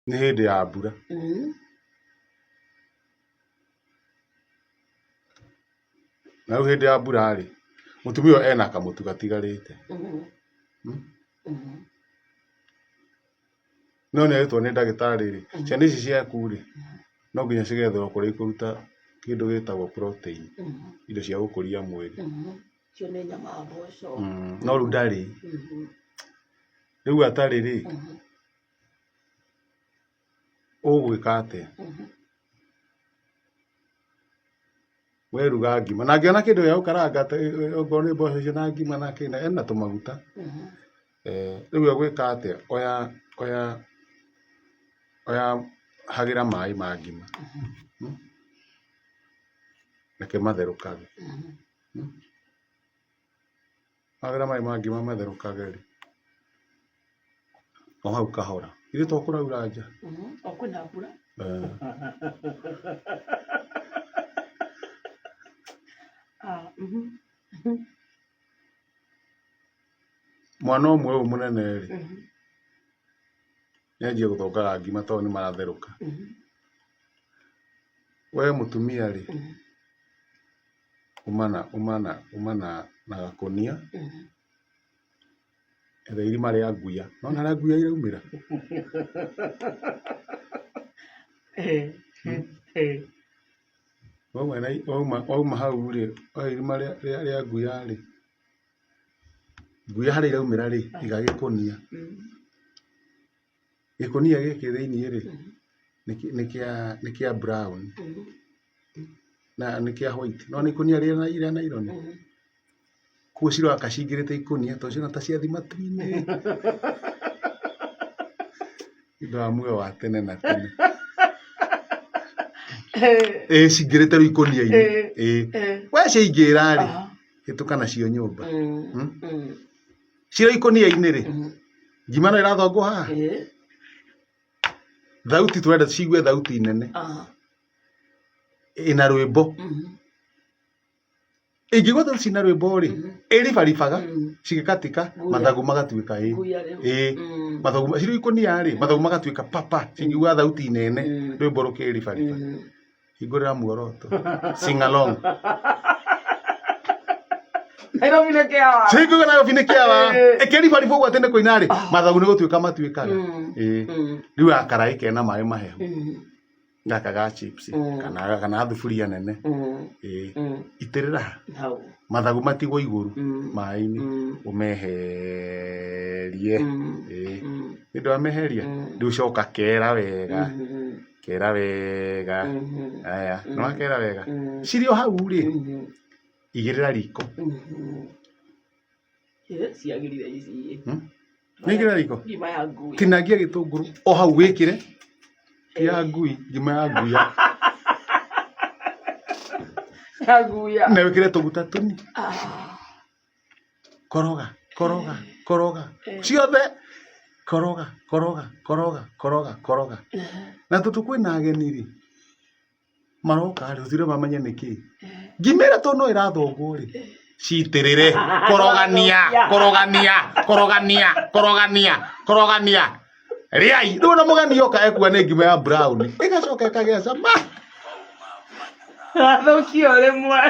Nĩ hĩndĩ ya mbura. Na rĩu hĩndĩ ya mbura rĩ, mũtumia ũyũ ena kamũtu gatigarĩte. No nĩ erĩtwo nĩ ndagĩtarĩ rĩ, ciana ici ciaku rĩ, no nginya cigetherwo kũrĩa ikũruta kĩndũ gĩtagwo protein, indo cia gũkũria mwĩrĩ. Icio nĩ nyama mboco. No rĩu ndarĩ. Rĩu atarĩ rĩ, ũgwĩka atĩa? Weruga ngima, na angĩona kĩndũ gĩa gũkaranga okorwo nĩ mboco icio na ngima na kĩ, ena tũmaguta. Rĩu egwĩka atĩa? Oya oya oya hagĩra maĩ ma ngima, reke matherũkage. Wahagĩra maĩ ma ngima matherũkage rĩ, o hau kahora. Githĩ to kũraura nja? O kwĩna mbura. Mwana ũmwe ũyũ mũnene rĩ, nĩ anjia gũthongaga ngima tondũ nĩ maratherũka. We mũtumia rĩ, uma na uma na uma na na gakũnia, etha irima rĩa nguya. Nĩwona harĩa nguya iraumĩra? Wauma na wauma wauma hau rĩ, oya irima rĩa rĩa rĩa nguya rĩ, nguya harĩa iraumĩra rĩ, iga gĩkũnia. Gĩkũnia gĩkĩ thĩiniĩ rĩ, nĩ kĩa nĩ kĩa brown na nĩ kĩa white. Nĩwona ikũnia rĩa rĩa naironi? Koguo ciroka cingĩrĩte ikũnia tondũ ciona ta ciathiĩ matu-inĩ. Nĩ ũndũ wa muoyo wa tene na tene. Ĩĩ cingĩrĩte rĩu ikũnia-inĩ. Ĩĩ. We ciaingĩra rĩ, hĩtũka nacio nyũmba. Cirĩ ikũnia-inĩ rĩ, ngima no ĩrathongwo haha? Thauti tũrenda cigue thauti nene ĩna rwĩmbo. Ingĩigua thauti ciĩna rwĩmbo rĩ, ĩribaribaga cigĩkatika mathagu magatuĩka ĩ ĩ mathagu cirĩ ikũnia rĩ, mathagu magatuĩka papa cingĩigua thauti nene rwĩmbo rũkĩribariba. Hingũrĩra muoroto. Sing along. Nairobi nĩ kĩawa. Hingũrĩra Nairobi nĩ kĩawa. Ĩkĩribariba ũguo atĩ nĩ kũina rĩ, mathagu nĩ gũtuĩka matuĩkaga. Ĩĩ. Rĩu gakaraĩ kena maĩ mahehu. Gaka ga chips kana kana thuburia nene. Ĩĩ. Itĩrĩra Hau. mathagu matigwo igũrũ maĩ-inĩ ũmeherie. Ĩĩ. Nĩ ũndũ wameheria rĩu coka kera wega. Kera wega. Aya, nĩ wakera wega? Cirĩ o hau rĩ, igĩrĩra riko. Ciagĩrire ici. Nĩ igĩrĩra riko? Ngima ya ngui. Tinangia gĩtũngũrũ o hau wĩkĩre. Ti ya ngui, ngima ya nguya. Ya nguya. Na wĩkĩre tũguta tũnini. Koroga, koroga, koroga. Ciothe. Koroga, koroga, koroga, koroga, koroga. Na tondũ kwĩna ageni rĩ, maroka rĩ, gũtirĩ mamenye nĩ kĩ. Ngima ĩrĩa tondũ no ĩrathongwo rĩ, citĩrĩre, korogania, korogania, korogania, korogania, korogania. Rĩai. Rĩu ona mũgeni oka ekuga nĩ ngima ya brown. Ĩgacoka ĩkagĩa cama. Gathũkio rĩmwe.